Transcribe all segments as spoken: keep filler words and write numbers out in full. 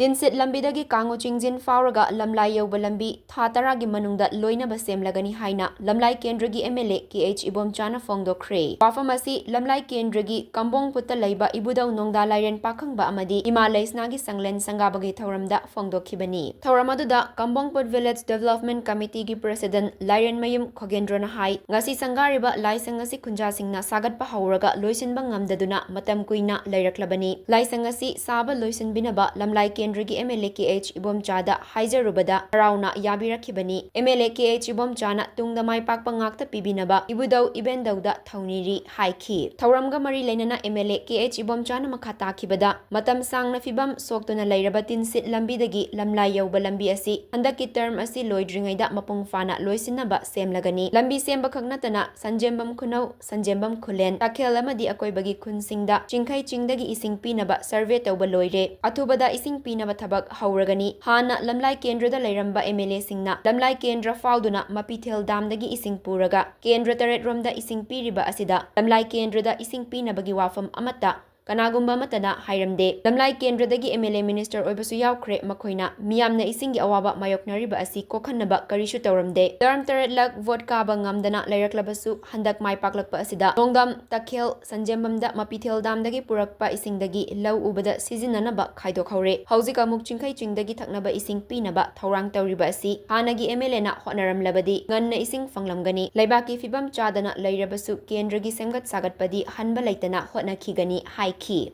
ꯇꯤꯟꯁꯤꯠ ꯂꯝꯕꯤꯗꯒꯤ ꯀꯥꯡꯉꯨ ꯆꯤꯡꯖꯤꯟ ꯐꯥꯎꯔꯒ ꯂꯝꯂꯥꯏ ꯌꯧꯕ ꯂꯝꯕꯤ ꯊꯥ ꯇꯔꯥꯒꯤ ꯃꯅꯨꯡꯗ ꯂꯣꯏꯅꯕ ꯁꯦꯝꯂꯒꯅꯤ ꯍꯥꯏꯅ ꯂꯝꯂꯥꯏ ꯀꯦꯟꯗ꯭ꯔꯒꯤ MLA KH ꯏꯕꯣꯝꯆꯥꯅ ꯐꯣꯡꯗꯣꯛꯈ꯭ꯔꯦ꯫ ꯋꯥꯐꯝ ꯑꯁꯤ ꯂꯝꯂꯥꯏ ꯀꯦꯟꯗ꯭ꯔꯒꯤ ꯀꯝꯕꯣꯡꯄꯨꯠꯇ ꯂꯩꯕ ꯏꯕꯨꯙꯧ ꯅꯣꯡꯗꯥ ꯂꯥꯏꯔꯦꯟ ꯄꯥꯈꯪꯕ ꯑꯃꯗꯤ ꯏꯃꯥ ꯂꯩꯁꯅꯥꯒꯤ ꯁꯪꯂꯦꯟ ꯁꯪꯒꯥꯕꯒꯤ ꯊꯧꯔꯝꯗ ꯐꯣꯡꯗꯣꯛꯈꯤꯕꯅꯤ꯫ ꯊꯧꯔꯝ ꯑꯗꯨꯗ ꯀꯝꯕꯣꯡꯄꯨꯠ Village Development Committeeꯒꯤ President ꯂꯥꯏꯔꯦꯟꯃꯌꯨꯝ ꯈꯣꯒꯦꯟꯗ꯭ꯔꯣꯅ ꯍꯥꯏ, ꯉꯁꯤ ꯁꯪꯒꯥꯔꯤꯕ ꯂꯥꯏꯁꯪ ꯑꯁꯤ ꯈꯨꯟꯖꯥꯁꯤꯡꯅ ꯁꯥꯒꯠꯄ ꯍꯧꯔꯒ ꯂꯣꯏꯁꯤꯟꯕ ꯉꯝꯗꯗꯨꯅ ꯃꯇꯝ ꯀꯨꯏꯅ ꯂꯩꯔꯛꯂꯕꯅꯤ꯫ ꯂꯥꯏꯁꯪ ꯑꯁꯤ ꯁꯥꯕ ꯂꯣꯏꯁꯤꯟꯕꯤꯅꯕ ꯂꯝꯂꯥꯏ ꯀꯦꯟꯗ꯭ꯔꯒꯤ MLA KH ꯏꯕꯣꯝꯆꯥꯗ ꯍꯥꯏꯖꯔꯨꯕꯗ ꯍꯔꯥꯎꯅ ꯌꯥꯕꯤꯔꯛꯈꯤꯕꯅꯤ꯫ MLA KH ꯏꯕꯣꯝꯆꯥꯅ ꯇꯨꯡꯗ ꯃꯥꯏ ꯄꯥꯛꯄ ꯉꯥꯛꯇ ꯄꯤꯕꯤꯅꯕ ꯏꯕꯨꯙꯧ ꯏꯕꯦꯟꯗꯧꯗ ꯊꯧꯅꯤꯔꯤ ꯍꯥꯏꯈꯤ꯫ ꯊꯧꯔꯝꯒ ꯃꯔꯤ ꯂꯩꯅꯅ MLA KH ꯏꯕꯣꯝꯆꯥꯅ ꯃꯈꯥ ꯇꯥꯈꯤꯕꯗ, ꯃꯇꯝ ꯁꯥꯡꯅ ꯐꯤꯕꯝ ꯁꯣꯛꯇꯨꯅ ꯂꯩꯔꯕ ꯇꯤꯟꯁꯤꯠ ꯂꯝꯕꯤꯗꯒꯤ ꯂꯝꯂꯥꯏ ꯌꯧꯕ ꯂꯝꯕꯤ ꯑꯁꯤ ꯍꯟꯗꯛꯀꯤ term ꯑꯁꯤ ꯂꯣꯏꯗ꯭ꯔꯤꯉꯩꯗ ꯃꯄꯨꯡ ꯐꯥꯅ ꯂꯣꯏꯁꯤꯟꯅꯕ ꯁꯦꯝꯂꯒꯅꯤ꯫ ꯂꯝꯕꯤ ꯁꯦꯝꯕꯈꯛ ꯅꯠꯇꯅ ꯁꯟꯖꯦꯝꯕꯝ ꯈꯨꯅꯧ, ꯁꯟꯖꯦꯝꯕꯝ ꯈꯨꯂꯦꯟ, ꯇꯥꯈꯦꯜ ꯑꯃꯗꯤ ꯑꯀꯣꯏꯕꯒꯤ ꯈꯨꯟꯁꯤꯡꯗ ꯆꯤꯡꯈꯩ ꯆꯤꯡꯗꯒꯤ ꯏꯁꯤꯡ ꯄꯤꯅꯕ survey ꯇꯧꯕ ꯂꯣꯏꯔꯦ꯫ ꯑꯊꯨꯕꯗ ꯏꯁꯤꯡ ꯄꯤꯅꯕ ꯊꯕꯛ ꯍꯧꯔꯒꯅꯤ꯫ ꯍꯥꯟꯅ ꯂꯝꯂꯥꯏ ꯀꯦꯟꯗ꯭ꯔꯗ ꯂꯩꯔꯝꯕ MLAꯁꯤꯡꯅ ꯂꯝꯂꯥꯏ ꯀꯦꯟꯗ꯭ꯔ ꯐꯥꯎꯗꯨꯅ ꯃꯄꯤꯊꯦꯜ dam ꯗꯒꯤ ꯏꯁꯤꯡ ꯄꯨꯔꯒ ꯀꯦꯟꯗ꯭ꯔ ꯇꯔꯦꯠ ꯔꯣꯝꯗ ꯏꯁꯤꯡ ꯄꯤꯔꯤꯕ ꯑꯁꯤꯗ ꯂꯝꯂꯥꯏ ꯀꯦꯟꯗ꯭ꯔꯗ ꯏꯁꯤꯡ ꯄꯤꯅꯕꯒꯤ ꯋꯥꯐꯝ ꯑꯃꯠꯇ ꯀꯅꯥꯒꯨꯝꯕ ꯑꯃꯠꯇꯅ ꯍꯥꯏꯔꯝꯗꯦ꯫ ꯂꯝꯂꯥꯏ ꯀꯦꯟꯗ꯭ꯔꯗꯒꯤ MLA minister ꯑꯣꯏꯕꯁꯨ ꯌꯥꯎꯈ꯭ꯔꯦ꯫ ꯃꯈꯣꯏꯅ ꯃꯤꯌꯥꯝꯅ ꯏꯁꯤꯡꯒꯤ ꯑꯋꯥꯕ ꯃꯥꯌꯣꯛꯅꯔꯤꯕ ꯑꯁꯤ ꯀꯣꯛꯍꯟꯅꯕ ꯀꯔꯤꯁꯨ ꯇꯧꯔꯝꯗꯦ꯫ Term ꯇꯔꯦꯠꯂꯛ vote ꯀꯥꯕ ꯉꯝꯗꯅ ꯂꯩꯔꯛꯂꯕꯁꯨ ꯍꯟꯗꯛ ꯃꯥꯏ ꯄꯥꯛꯂꯛꯄ ꯑꯁꯤꯗ ꯅꯣꯡꯗꯝ, ꯇꯈꯦꯜ, ꯁꯟꯖꯦꯝꯕꯝꯗ ꯃꯄꯤꯊꯦꯜ dam ꯗꯒꯤ ꯄꯨꯔꯛꯄ ꯏꯁꯤꯡꯗꯒꯤ ꯂꯧ ꯎꯕꯗ ꯁꯤꯖꯤꯟꯅꯅꯕ ꯈꯥꯏꯗꯣꯛꯍꯧꯔꯦ꯫ ꯍꯧꯖꯤꯛ ꯑꯃꯨꯛ ꯆꯤꯡꯈꯩ ꯆꯤꯡꯗꯒꯤ ꯊꯛꯅꯕ ꯏꯁꯤꯡ ꯄꯤꯅꯕ ꯊꯧꯔꯥꯡ ꯇꯧꯔꯤꯕ ꯑꯁꯤ ꯍꯥꯟꯅꯒꯤ MLAꯅ ꯍꯣꯠꯅꯔꯝꯂꯕꯗꯤ ꯉꯟꯅ ꯏꯁꯤꯡ ꯐꯪꯂꯝꯒꯅꯤ꯫ ꯂꯩꯕꯥꯛꯀꯤ ꯐꯤꯕꯝ ꯆꯥꯗꯅ ꯂꯩꯔꯕꯁꯨ ꯀꯦꯟꯗ꯭ꯔꯒꯤ ꯁꯦꯝꯒꯠ ꯁꯥꯒꯠꯄꯗꯤ ꯍꯟꯕ ꯂꯩꯇꯅ ꯍꯣꯠꯅꯈꯤꯒꯅꯤ ꯍꯥꯏꯈꯤ꯫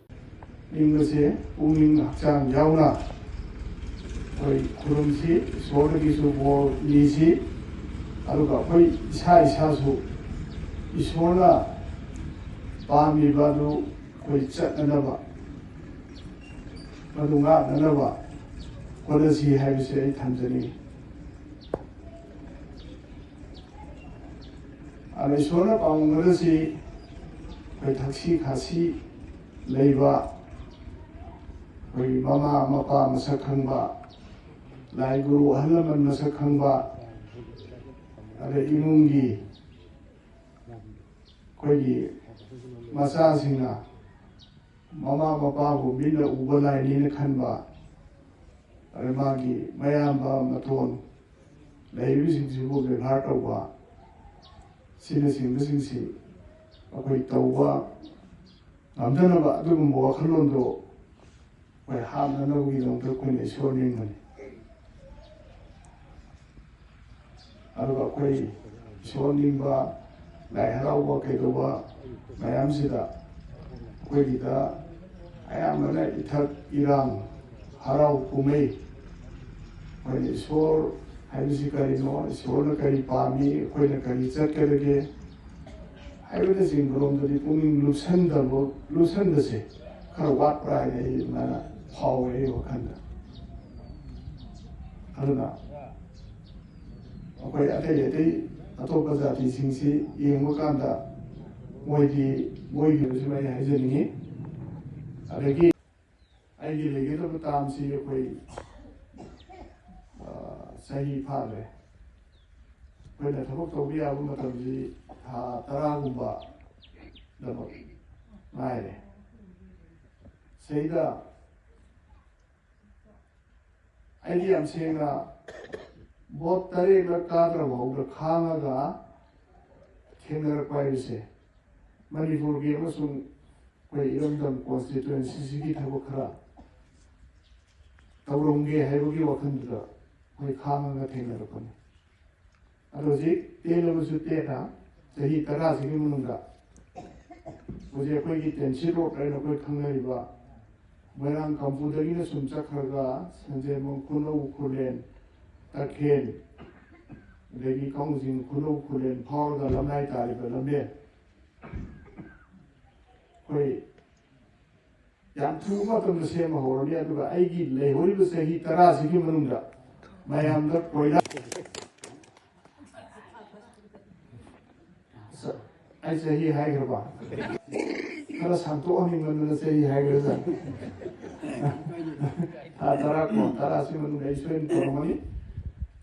ꯅꯤꯡꯕꯁꯦ ꯄꯨꯛꯅꯤꯡ ꯍꯛꯆꯥꯡ ꯌꯥꯎꯅ ꯑꯩꯈꯣꯏ ꯈꯨꯔꯨꯝꯁꯤ, ꯏꯁꯣꯔꯗꯒꯤꯁꯨ ꯕꯣꯔ ꯅꯤꯁꯤ, ꯑꯗꯨꯒ ꯑꯩꯈꯣꯏ ꯏꯁꯥ ꯏꯁꯥꯁꯨ ꯏꯁꯣꯔꯅ ꯄꯥꯝꯃꯤꯕ ꯑꯗꯨ ꯑꯩꯈꯣꯏ ꯆꯠꯅꯅꯕ, ꯃꯗꯨ ꯉꯥꯛꯅꯅꯕ ꯍꯣꯠꯅꯁꯤ ꯍꯥꯏꯕꯁꯤ ꯑꯩ ꯊꯝꯖꯅꯤꯡꯏ꯫ ꯑꯗ ꯏꯁꯣꯔꯅ ꯄꯥꯝꯕꯗꯁꯤ ꯑꯩꯈꯣꯏ ꯊꯛꯁꯤ ꯈꯥꯁꯤ ꯂꯩꯕ, ꯑꯩꯈꯣꯏꯒꯤ ꯃꯃꯥ ꯃꯄꯥ ꯃꯁꯛ ꯈꯪꯕ, ꯂꯥꯏ ꯒꯨꯔꯨ ꯑꯍꯜ ꯂꯃꯟ ꯃꯁꯛ ꯈꯪꯕ, ꯑꯗꯩ ꯏꯃꯨꯡꯒꯤ ꯑꯩꯈꯣꯏꯒꯤ ꯃꯆꯥꯁꯤꯡꯅ ꯃꯃꯥ ꯃꯄꯥꯕꯨ ꯃꯤꯠꯅ ꯎꯕ ꯂꯥꯏꯅꯤꯅ ꯈꯟꯕ, ꯑꯗꯩ ꯃꯥꯒꯤ ꯃꯌꯥꯝꯕ ꯃꯇꯣꯟ ꯂꯩꯔꯤꯕꯁꯤꯡꯁꯤꯕꯨ ꯕꯦꯕꯥꯔ ꯇꯧꯕ, ꯁꯤꯅꯆꯤꯡꯕꯁꯤꯡꯁꯤ ꯑꯩꯈꯣꯏ ꯇꯧꯕ ꯉꯝꯗꯅꯕ ꯑꯗꯨꯒꯨꯝꯕ ꯋꯥꯈꯜꯂꯣꯟꯗꯣ ꯑꯩꯈꯣꯏ ꯍꯥꯞꯅꯅꯕꯒꯤꯗꯃꯛꯇ ꯑꯩꯈꯣꯏꯅ ꯏꯁꯣꯔ ꯅꯤꯡꯕꯅꯤ꯫ ꯑꯗꯨꯒ ꯑꯩꯈꯣꯏ ꯏꯁꯣꯔ ꯅꯤꯡꯕ, ꯂꯥꯏ ꯍꯔꯥꯎꯕ ꯀꯩꯗꯧꯕ ꯃꯌꯥꯝꯁꯤꯗ ꯑꯩꯈꯣꯏꯒꯤꯗ ꯑꯌꯥꯝꯕꯅ ꯏꯊꯛ ꯏꯔꯥꯡ, ꯍꯔꯥꯎ ꯀꯨꯝꯍꯩ, ꯑꯩꯈꯣꯏꯅ ꯏꯁꯣꯔ ꯍꯥꯏꯕꯁꯤ ꯀꯔꯤꯅꯣ, ꯏꯁꯣꯔꯅ ꯀꯔꯤ ꯄꯥꯝꯃꯤ, ꯑꯩꯈꯣꯏꯅ ꯀꯔꯤ ꯆꯠꯀꯗꯒꯦ ꯍꯥꯏꯕꯅꯆꯤꯡꯕꯔꯣꯝꯗꯗꯤ ꯄꯨꯛꯅꯤꯡ ꯂꯨꯞꯁꯟꯗꯕ, ꯂꯨꯞꯁꯟꯕꯁꯦ ꯈꯔ ꯋꯥꯠꯄ꯭ꯔꯥ ꯍꯥꯏꯅ ꯑꯩ ꯑꯗꯨꯃꯥꯏꯅ ꯐꯥꯎꯋꯦ ꯑꯩ ꯋꯥꯈꯜꯗ꯫ ꯑꯗꯨꯅ ꯑꯩꯈꯣꯏ ꯑꯇꯩ ꯑꯇꯩ ꯑꯇꯣꯞꯄ ꯖꯥꯇꯤꯁꯤꯡꯁꯤ ꯌꯦꯡꯕ ꯀꯥꯟꯗ ꯃꯣꯏꯗꯤ ꯃꯣꯏꯒꯤ ꯑꯣꯏꯕꯁꯨ ꯑꯩ ꯍꯥꯏꯖꯅꯤꯡꯉꯤ꯫ ꯑꯗꯒꯤ ꯑꯩꯒꯤ ꯂꯩꯒꯗꯕ ꯇꯥꯝꯁꯤ ꯑꯩꯈꯣꯏ, ꯑ, ꯆꯍꯤ ꯐꯥꯗ꯭ꯔꯦ꯫ ꯑꯩꯈꯣꯏꯅ ꯊꯕꯛ ꯇꯧꯕ ꯌꯥꯕ ꯃꯇꯝꯁꯤ ꯊꯥ ꯇꯔꯥꯒꯨꯝꯕ ꯗꯃꯛ ꯉꯥꯏꯔꯦ꯫ ꯁꯤꯗ ꯑꯩꯗꯤ ꯌꯥꯝ ꯁꯦꯡꯅ ꯚꯣꯠ ꯇꯔꯦꯠꯂꯛ ꯀꯥꯗ꯭ꯔ ꯐꯥꯎꯗ ꯈꯥꯡꯉꯒ ꯊꯦꯡꯅꯔꯛꯄ ꯍꯥꯏꯕꯁꯦ ꯃꯅꯤꯄꯨꯔꯒꯤ ꯑꯃꯁꯨꯡ ꯑꯩꯈꯣꯏ ꯏꯔꯝꯗꯝ ꯀꯣꯟꯁꯇꯤꯇ꯭ꯋꯦꯟꯁꯤꯁꯤꯒꯤ ꯊꯕꯛ ꯈꯔ ꯇꯧꯔꯝꯒꯦ ꯍꯥꯏꯕꯒꯤ ꯋꯥꯈꯜꯗꯨꯗ ꯑꯩꯈꯣꯏ ꯈꯥꯡꯉꯒ ꯊꯦꯡꯅꯔꯛꯄꯅꯤ꯫ ꯑꯗꯣ ꯍꯧꯖꯤꯛ ꯇꯦꯜꯂꯕꯁꯨ ꯇꯦꯟꯅ ꯆꯍꯤ ꯇꯔꯥꯁꯤꯒꯤ ꯃꯅꯨꯡꯗ ꯍꯧꯖꯤꯛ ꯑꯩꯈꯣꯏꯒꯤ ꯇꯦꯟꯁꯤꯠ ꯔꯣꯗ ꯍꯥꯏꯅ ꯑꯩꯈꯣꯏ ꯈꯪꯅꯔꯤꯕ ꯃꯣꯏꯔꯥꯡ ꯀꯝꯄꯨꯗꯒꯤꯅ ꯁꯨꯝ ꯆꯠꯈ꯭ꯔꯒ ꯁꯟꯖꯦꯟꯕꯝ, ꯈꯨꯅꯧ, ꯈꯨꯂꯦꯟ, ꯇꯈꯦꯜ, ꯑꯗꯒꯤ ꯀꯥꯎꯖꯤꯡ, ꯈꯨꯅꯧ, ꯈꯨꯂꯦꯟ ꯐꯥꯎꯔꯒ ꯂꯝꯂꯥꯏ ꯇꯥꯔꯤꯕ ꯂꯝꯕꯦꯜ ꯑꯩꯈꯣꯏ ꯌꯥꯝ ꯊꯨꯕ ꯃꯇꯝꯗ ꯁꯦꯝꯕ ꯍꯧꯔꯅꯤ꯫ ꯑꯗꯨꯒ ꯑꯩꯒꯤ ꯂꯩꯍꯧꯔꯤꯕ ꯆꯍꯤ ꯇꯔꯥꯁꯤꯒꯤ ꯃꯅꯨꯡꯗ ꯃꯌꯥꯝꯗ ꯀꯣꯏꯂꯥ, ꯑꯩ ꯆꯍꯤ ꯍꯥꯏꯈ꯭ꯔꯕ? ꯈꯔ ꯁꯥꯡꯇꯣꯛꯍꯟꯅꯤꯡꯃꯟꯗꯅ ꯆꯍꯤ ꯍꯥꯏꯈ꯭ꯔꯖꯥꯠꯅꯤ꯫ ꯊꯥ ꯇꯔꯥ ꯀꯣ, ꯇꯔꯥꯁꯤ ꯃꯅꯨꯡꯗ ꯑꯩ ꯁꯣꯏꯗꯅ ꯇꯧꯔꯝꯃꯅꯤ꯫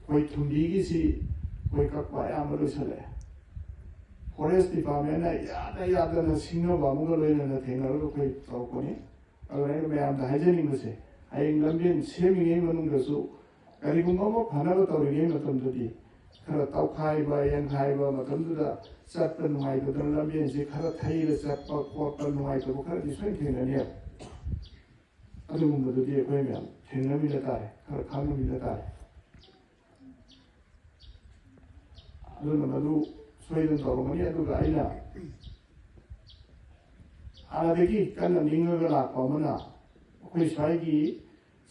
ꯑꯩꯈꯣꯏ ꯊꯨꯝꯕꯤꯒꯤꯁꯤ ꯑꯩꯈꯣꯏ ꯀꯛꯄ ꯑꯌꯥꯝꯕ ꯂꯣꯏꯁꯤꯜꯂꯛꯑꯦ꯫ ꯐꯣꯔꯦꯁ ꯗꯤꯄꯥꯔꯠꯃꯦꯟꯅ ꯌꯥꯗ ꯌꯥꯗꯅ ꯁꯤꯡꯅꯕ ꯑꯃꯒ ꯂꯣꯏꯅꯅ ꯊꯦꯡꯅꯔꯒ ꯑꯩꯈꯣꯏ ꯇꯧꯔꯛꯄꯅꯤ꯫ ꯑꯗꯨꯅ ꯑꯩꯅ ꯃꯌꯥꯝꯗ ꯍꯥꯏꯖꯅꯤꯡꯕꯁꯦ, ꯍꯌꯦꯡ ꯂꯝꯕꯦꯟ ꯁꯦꯝꯃꯤꯉꯩ ꯃꯅꯨꯡꯗꯁꯨ ꯀꯔꯤꯒꯨꯝꯕ ꯑꯃ ꯐꯅꯕ ꯇꯧꯔꯤꯉꯩ ꯃꯇꯝꯗꯗꯤ ꯈꯔ ꯇꯧꯈꯥꯏꯕ ꯌꯦꯡꯈꯥꯏꯕ, ꯃꯇꯝꯗꯨꯗ ꯆꯠꯄ ꯅꯨꯡꯉꯥꯏꯇꯗꯅ ꯂꯝꯕꯦꯟꯁꯦ ꯈꯔ ꯊꯩꯔ ꯆꯠꯄ ꯈꯣꯠꯄ ꯅꯨꯡꯉꯥꯏꯇꯕ ꯈꯔꯗꯤ ꯁꯣꯏꯅ ꯊꯦꯡꯅꯅꯦꯕ꯫ ꯑꯗꯨꯒꯨꯝꯕꯗꯨꯗꯤ ꯑꯩꯈꯣꯏ ꯃꯌꯥꯝ ꯊꯦꯡꯅꯃꯤꯟꯅ ꯇꯥꯔꯦ, ꯈꯔ ꯈꯪꯅꯃꯤꯟꯅ ꯇꯥꯔꯦ꯫ ꯑꯗꯨꯅ ꯃꯗꯨ ꯁꯣꯏꯗꯅ ꯇꯧꯔꯝꯒꯅꯤ꯫ ꯑꯗꯨꯒ ꯑꯩꯅ ꯍꯥꯟꯅꯗꯒꯤ ꯀꯟꯅ ꯅꯤꯡꯉꯒ ꯂꯥꯛꯄ ꯑꯃꯅ, ꯑꯩꯈꯣꯏ ꯁ꯭ꯋꯥꯏꯒꯤ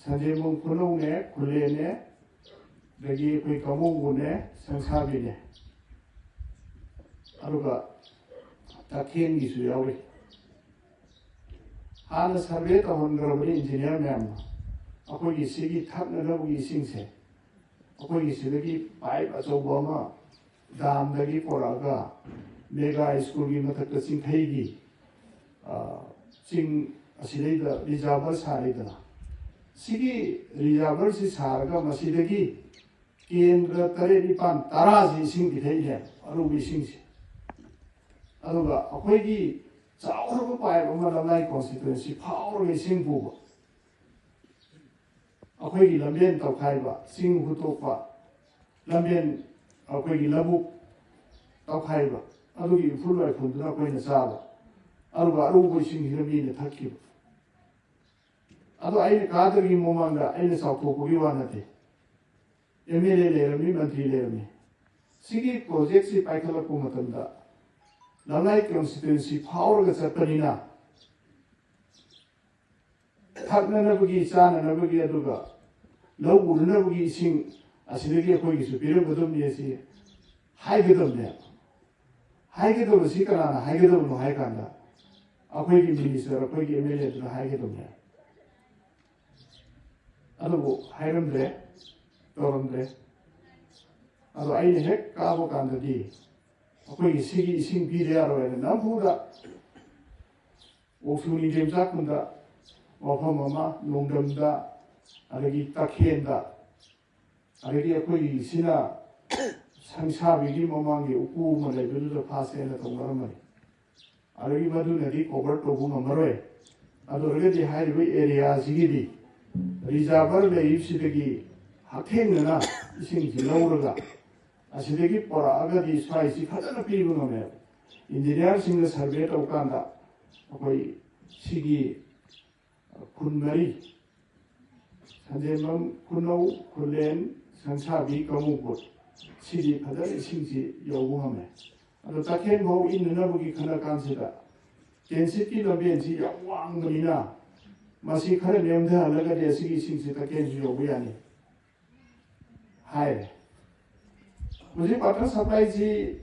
ꯁꯟꯖꯦꯟꯕꯝ ꯈꯨꯅꯧꯅꯦ, ꯈꯨꯜꯂꯦꯅꯦ, ꯑꯗꯒꯤ ꯑꯩꯈꯣꯏ ꯀꯥꯃꯣꯡꯕꯨꯅꯦ, ꯁꯪꯁꯥꯕꯤꯅꯦ, ꯑꯗꯨꯒ ꯇꯈꯦꯟꯒꯤꯁꯨ ꯌꯥꯎꯔꯤ꯫ ꯍꯥꯟꯅ ꯁꯔꯚꯦ ꯇꯧꯍꯟꯈ꯭ꯔꯕꯅꯤ ꯏꯟꯖꯤꯅꯤꯌꯥꯔ ꯃꯌꯥꯝꯅ꯫ ꯑꯩꯈꯣꯏꯒꯤ ꯁꯤꯒꯤ ꯊꯛꯅꯅꯕꯒꯤ ꯏꯁꯤꯡꯁꯦ ꯑꯩꯈꯣꯏꯒꯤ ꯁꯤꯗꯒꯤ ꯄꯥꯏꯞ ꯑꯆꯧꯕ ꯑꯃ ꯗꯥꯝꯗꯒꯤ ꯄꯨꯔꯛꯑꯒ ꯃꯦꯒꯥ ꯁ꯭ꯀꯨꯜꯒꯤ ꯃꯊꯛꯇ ꯆꯤꯡꯈꯩꯒꯤ, ꯑ, ꯆꯤꯡ ꯑꯁꯤꯗꯩꯗ ꯔꯤꯖꯥꯔꯚꯔ ꯁꯥꯔꯤꯗꯅ, ꯁꯤꯒꯤ ꯔꯤꯖꯥꯔꯚꯔꯁꯤ ꯁꯥꯔꯒ ꯃꯁꯤꯗꯒꯤ ꯀꯦꯟꯗ꯭ꯔ ꯇꯔꯦꯠ, ꯅꯤꯄꯥꯟ, ꯇꯔꯥꯁꯤ ꯏꯁꯤꯡ ꯄꯤꯊꯛꯏꯅꯦ, ꯑꯔꯨꯕ ꯏꯁꯤꯡꯁꯦ꯫ ꯑꯗꯨꯒ ꯑꯩꯈꯣꯏꯒꯤ ꯆꯥꯎꯈ꯭ꯔꯕ ꯄꯥꯏꯞ ꯑꯃ ꯂꯝꯂꯥꯏ ꯀꯣꯟꯁꯇꯤꯇ꯭ꯋꯦꯟꯁꯤ ꯐꯥꯎꯔꯒ ꯏꯁꯤꯡ ꯄꯨꯕ, ꯑꯩꯈꯣꯏꯒꯤ ꯂꯝꯕꯦꯟ ꯇꯧꯈꯥꯏꯕ, ꯆꯤꯡ ꯍꯨꯠꯇꯣꯛꯄ, ꯂꯝꯕꯦꯟ, ꯑꯩꯈꯣꯏꯒꯤ ꯂꯧꯕꯨꯛ ꯇꯧꯈꯥꯏꯕ, ꯑꯗꯨꯒꯤ ꯏꯐꯨꯜ ꯋꯥꯏꯐꯨꯜꯗꯨꯅ ꯑꯩꯈꯣꯏꯅ ꯆꯥꯕ, ꯑꯗꯨꯒ ꯑꯔꯨꯕ ꯏꯁꯤꯡꯁꯤꯅ ꯃꯤꯅ ꯊꯛꯈꯤꯕ꯫ ꯑꯗꯣ ꯑꯩꯅ ꯀꯥꯗ꯭ꯔꯤꯉꯩ ꯃꯃꯥꯡꯗ ꯑꯩꯅ ꯆꯥꯎꯊꯣꯛꯄꯒꯤ ꯋꯥ ꯅꯠꯇꯦ, ꯑꯦꯝ ꯑꯦꯜ ꯑꯦ ꯂꯩꯔꯝꯃꯤ, ꯃꯟꯇ꯭ꯔꯤ ꯂꯩꯔꯝꯃꯤ꯫ ꯁꯤꯒꯤ ꯄ꯭ꯔꯣꯖꯦꯛꯁꯤ ꯄꯥꯏꯈꯠꯂꯛꯄ ꯃꯇꯝꯗ ꯂꯝꯂꯥꯏ ꯀꯣꯟꯁꯇꯤꯇ꯭ꯋꯦꯟꯁꯤ ꯐꯥꯎꯔꯒ ꯆꯠꯄꯅꯤꯅ ꯊꯛꯅꯅꯕꯒꯤ, ꯆꯥꯅꯅꯕꯒꯤ, ꯑꯗꯨꯒ ꯂꯧ ꯎꯅꯅꯕꯒꯤ ꯏꯁꯤꯡ ꯑꯁꯤꯗꯒꯤ ꯑꯩꯈꯣꯏꯒꯤꯁꯨ ꯄꯤꯔꯝꯒꯗꯕꯅꯤ ꯑꯁꯤ ꯍꯥꯏꯒꯗꯕꯅꯦ꯫ ꯍꯥꯏꯒꯗꯕꯁꯤ ꯀꯅꯥꯅ ꯍꯥꯏꯒꯗꯕꯅꯣ ꯍꯥꯏ ꯀꯥꯟꯗ ꯑꯩꯈꯣꯏꯒꯤ ꯃꯤꯅꯤꯁꯇꯔ, ꯑꯩꯈꯣꯏꯒꯤ ꯑꯦꯝ ꯑꯦꯜ ꯑꯦꯗꯨꯅ ꯍꯥꯏꯒꯗꯕꯅꯦ꯫ ꯑꯗꯨꯕꯨ ꯍꯥꯏꯔꯝꯗ꯭ꯔꯦ, ꯇꯧꯔꯝꯗ꯭ꯔꯦ꯫ ꯑꯗꯣ ꯑꯩꯅ ꯍꯦꯛ ꯀꯥꯕ ꯀꯥꯟꯗꯗꯤ ꯑꯩꯈꯣꯏꯒꯤ ꯁꯤꯒꯤ ꯏꯁꯤꯡ ꯄꯤꯗ ꯌꯥꯔꯣꯏꯅ ꯅꯝꯐꯨꯗ ꯀꯣꯛꯁꯨ ꯅꯤꯡꯊꯦꯝ ꯆꯥꯛꯈꯨꯟꯗ ꯃꯐꯝ ꯑꯃ, ꯅꯣꯡꯗꯝꯗ, ꯑꯗꯒꯤ ꯇꯈꯦꯟꯗ, ꯑꯗꯒꯤ ꯑꯩꯈꯣꯏꯒꯤꯁꯤꯅ ꯁꯪꯁꯥꯕꯤꯒꯤ ꯃꯃꯥꯡꯒꯤ ꯎꯀꯨ ꯑꯃ ꯂꯩꯕꯗꯨꯗ ꯐꯥꯁꯦꯅ ꯇꯧꯅꯔꯝꯕꯅꯤ꯫ ꯑꯗꯒꯤ ꯃꯗꯨꯅꯗꯤ ꯀꯣꯚꯔ ꯇꯧꯕ ꯉꯝꯃꯔꯣꯏ꯫ ꯑꯗꯨ ꯑꯣꯏꯔꯒꯗꯤ ꯍꯥꯏꯔꯤꯕ ꯑꯦꯔꯤꯌꯥꯁꯤꯒꯤꯗꯤ ꯔꯤꯖꯥꯔꯚꯔ ꯂꯩꯔꯤꯕꯁꯤꯗꯒꯤ ꯍꯛꯊꯦꯡꯅꯅ ꯏꯁꯤꯡꯁꯤ ꯂꯧꯔꯒ ꯑꯁꯤꯗꯒꯤ ꯄꯨꯔꯛꯑꯒꯗꯤ ꯁ꯭ꯋꯥꯏꯁꯤ ꯐꯖꯅ ꯄꯤꯕ ꯉꯝꯃꯦꯕ꯫ ꯏꯟꯖꯤꯅꯤꯌꯥꯔꯁꯤꯡꯅ ꯁꯔꯚꯦ ꯇꯧꯀꯥꯟꯗ ꯑꯩꯈꯣꯏ ꯁꯤꯒꯤ ꯈꯨꯟ ꯃꯔꯤ, ꯁꯟꯖꯦꯟꯕꯝ, ꯈꯨꯟꯅꯧ, ꯈꯨꯜꯂꯦꯟ, ꯁꯪꯁꯥꯕꯤ, ꯀꯃꯨꯕꯨꯠ, ꯁꯤꯗꯤ ꯐꯖꯅ ꯏꯁꯤꯡꯁꯤ ꯌꯧꯕ ꯉꯝꯃꯦ꯫ ꯑꯗꯣ ꯇꯈꯦꯟ ꯐꯥꯎ ꯏꯟꯅꯅꯕꯒꯤ ꯈꯟꯅ ꯀꯥꯟꯁꯤꯗ ꯀꯦꯟꯁꯤꯠꯀꯤ ꯂꯝꯕꯦꯟꯁꯤ ꯌꯥꯝ ꯋꯥꯡꯕꯅꯤꯅ ꯃꯁꯤ ꯈꯔ ꯅꯦꯝꯊꯍꯜꯂꯒꯗꯤ ꯑꯁꯤꯒꯤ ꯏꯁꯤꯡꯁꯤ ꯇꯈꯦꯟꯁꯨ ꯌꯧꯕ ꯌꯥꯅꯤ ꯍꯥꯏꯔꯦ꯫ ꯍꯧꯖꯤꯛ ꯋꯥꯇꯔ ꯁꯄ꯭ꯂꯥꯏꯁꯤ